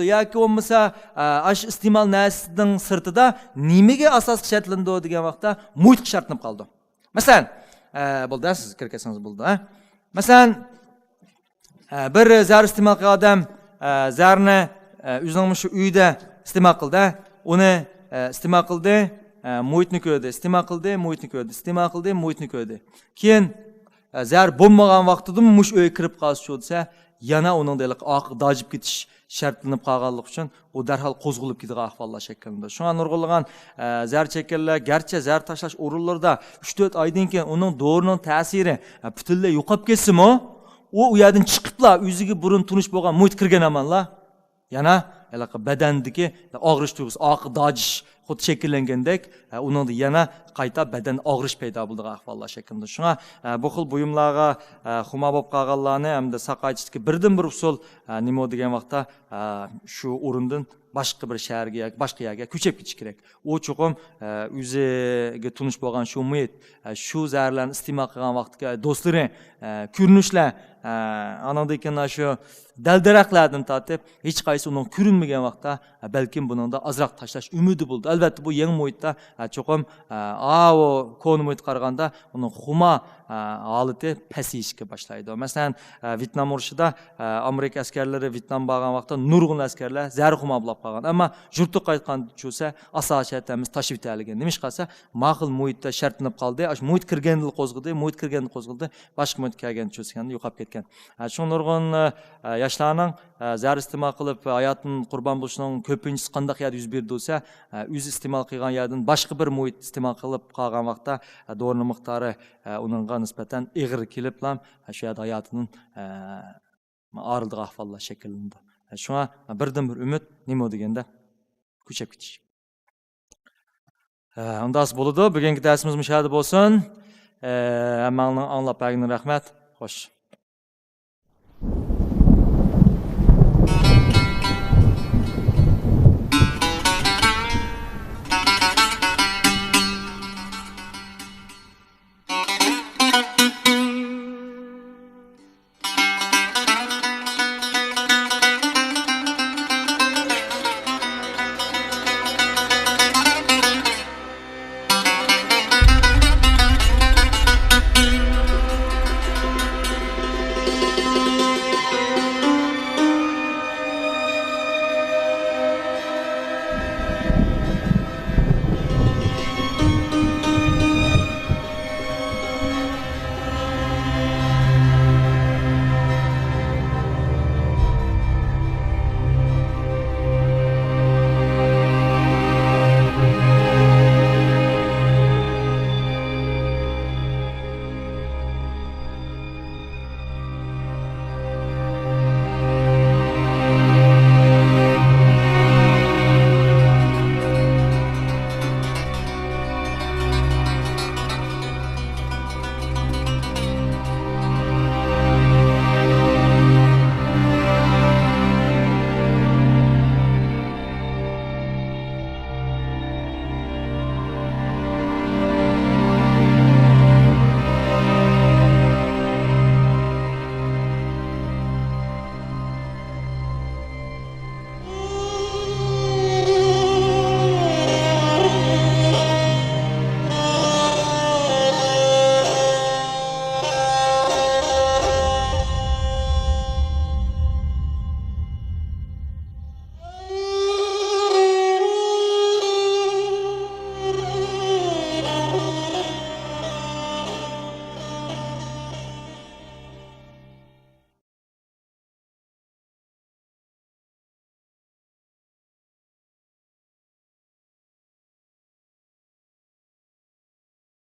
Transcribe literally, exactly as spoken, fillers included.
ياكى بولمىسا، ئە، ئاشۇ ئىستېمال نەرسىنىڭ سىرتىدا نېمىگە ئاساسلىق شەرتلىنىدۇ دېگەن ۋاقىتتا، مۇھىتقا شەرتلىنىپ قالىدۇ. مەسىلەن، ئە، بولدى، سىز كىرىپ كەتسىڭىز بولىدۇ، ھە. مەسىلەن، ئە، بىر زەر ئىستېمال قىلغان ئادەم، ئە، زەرنى، ئە، ئۆزىنىڭ مۇشۇ ئۆيىدە ئىستېمال قىلدى. ئۇنى، ئە، ئىستېمال قىلدى، ئە، مۇھىتنى كۆردى، ئىستېمال قىلدى، مۇھىتنى كۆردى، ئىستېمال قىلدى، مۇھىتنى كۆردى. كېيىن، ئە، زەر بولمىغان ۋاقتىدىمۇ مۇشۇ ئۆيگە كىرىپ قالسىچۇ دېسە، يەنە ئۇنىڭدا ھېلىقى ئارقىغا داجىپ كېتىش شەرتلىنىپ قالغانلىقى ئۈچۈن، ئۇ دەرھال قوزغىلىپ كېتىدىغان ئەھۋاللار شەكىللىنىدۇ. شۇڭا نۇرغۇنلىغان، ئە، زەر چەككەنلەر گەرچە زەر تاشلاش ئورۇنلىرىدا ئۈچ تۆت ئايدىن كېيىن ئۇنىڭ دورىنىڭ تەسىرى، ئە، پۈتۈنلەي يوقاپ كەتسىمۇ، ئۇ، ئۇ يەردىن چىقىپلا ئۆزىگە بۇرۇن تونۇش بولغان مۇھىت كىرگەن ئامانلا، يەنە ھېلىقى بەدەندىكى ئاغرىش تۇيغۇسى، ئارقا داجىش خۇددى شەكىللەنگەندەك، ئە، ئۇنىڭدا يەنە قايتا بەدەن ئاغرىش پەيدا بولىدىغان ئەھۋاللار شەكىللىنىدۇ. شۇڭا، ئە، بۇ خىل بۇيۇملارغا، ئە، خۇما بولۇپ قالغانلارنى ھەمدە ساقايتىشتىكى بىردىنبىر ئۇسۇل، ئە، نېمە دېگەن ۋاقىتتا، ئە، شۇ ئورۇندىن باشقا بىر شەھەرگە ياكى باشقا يەرگە كۆچۈپ كېتىش كېرەك. ئۇ چوقۇم، ئە، ئۆزىگە تونۇش بولغان شۇ مۇھىت، ئە، شۇ زەھەرلەرنى ئىستېمال قىلغان ۋاقتىدىكى دوستلىرى، ئە، كۆرۈنۈشلەر، ئە، ئانىڭدىن كېيىن شۇ دەل-دەرەخلەردىن تارتىپ، ھېچقايسى ئۇنىڭ كۆرۈنمىگەن ۋاقىتتا، ئە، بەلكىم بۇنىڭدا ئازراق تاشلاش ئۈمىدى بولىدۇ. ئەلۋەتتە، بۇ يېڭى مۇھىتتا، ئە، چوقۇم، ئە، ئاۋۇ كونا مۇھىتقا قارىغاندا ئۇنىڭ خۇما، ئە، ھالىتى پەسىيىشكە باشلايدۇ. مەسىلەن، ئە، ۋيېتنام ئۇرۇشىدا، ئە، ئامېرىكا ئەسكەرلىرى ۋيېتنامغا بارغان ۋاقىتتا نۇرغۇن ئەسكەرلەر زەھەرخۇما بولاپ قالغان. ئەمما يۇرتىغا قايتقاندا چۈشۈرسە، ئاساسىي شەرتلەرنى تاشلىۋېتەلىگەن. نېمىشقا دېسە، ماقۇل مۇھىتتا شەرتلىنىپ قالدى. ئاشۇ مۇھىت كىرگەندىلا قوزغىدى، مۇھىت كىرگەندە قوزغىلدى، باشقا مۇھىتقا كەلگەندە چۈشۈرسە يوقاپ كەتكەن. ئە، شۇڭا نۇرغۇن، ئە، ياشلارنىڭ، ئە، زەھەر ئىستېمال قىلىپ، ھاياتىدىن قۇربان بولۇشنىڭ كۆپىنچىسى قانداق يەردە يۈز بېرىدۇ دېسە، ئە، ئۆزى ئىستېمال قىلغان يەردىن باشقا بىر مۇھىت ئىستېمال قىلىپ قالغان ۋاقىتتا، ئە، دورىنىڭ مىقدارى، ئە، ئۇنىڭغا نىسبەتەن ئېغىر كېلىپلا، ئە، شۇ يەردە ھاياتىدىن، ئە، ئايرىلىدىغان ئەھۋاللار شەكىللىنىدۇ. شۇڭا بىردىنبىر ئۈمىد نېمە دېگەندە، كۆچۈپ كېتىش. ئۇنداق بولىدۇ. بۈگۈنكى دەرسىمىز مۇشۇ يەردە بولسۇن. ھەممەڭلارنىڭ ئاڭلاپ بەرگىنىگە رەھمەت. خوش.